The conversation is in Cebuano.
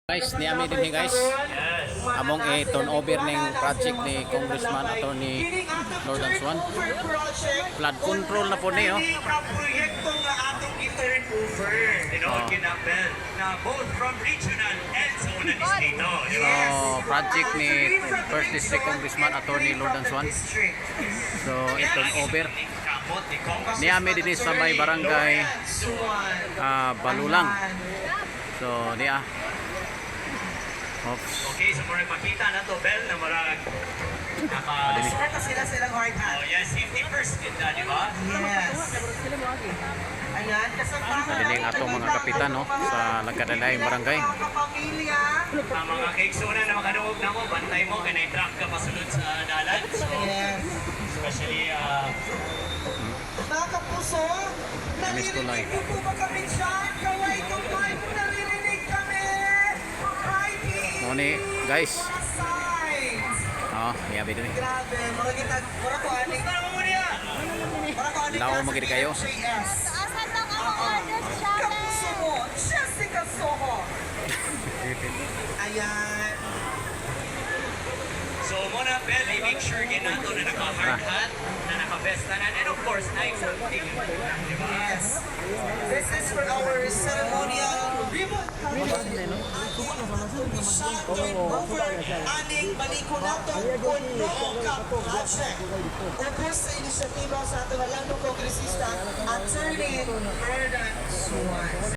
Guys, niami din guys. Among i-turn over ning project ni Congressman Attorney Lordan Suan. Flood control na po ni, oh. Kini ka proyekto nga atong i-turn over. Tinuod gyud na, Bel, na both from regional and sa unang distrito, di ba? So, project ni First District Congressman Attorney Lordan Suan. So, i-turn over. Kamot ni Congressman Niami din sa may barangay Suan. Balulang. So, niya. Oops. Okay, so murag makita na to, Bel, na murag naka. Adili. Ito sila silang hard hat. Oh, yes, safety first gid na, di ba? Yes. Ayan, kasama Adili ang atong mga kapitan, no, sa Lagkadalayang barangay. Mga kapamilya. Ang mga kaigsunan na makadungog na mo, bantay mo kay truck ka pasulod sa dalan. So, especially Mga kapuso, Miss Kulay. naririnig niyo po ba kami dyan? Kaway kaway, naririnig kami! Hi, PE! Mo ni, guys. Mga signs! Oh, niami din. Grabe, mura kita, mura ko ani. Mura ko ani Lao ka sa magid kayo. PMJS. Asa tong among orders Kapuso challenge? mo, Jessica Soho. Ayan. So mo na, Bel, i-make sure gid nato na naka hard hat, na naka vest tanan, and of course, na something, di ba? Yes. This is for our ceremonial ribbon cutting. Turn over aning baliko nato Puno Ka Project. Ubos sa inisyatiba sa atong halangdong kongresista, Attorney Lordan Suan.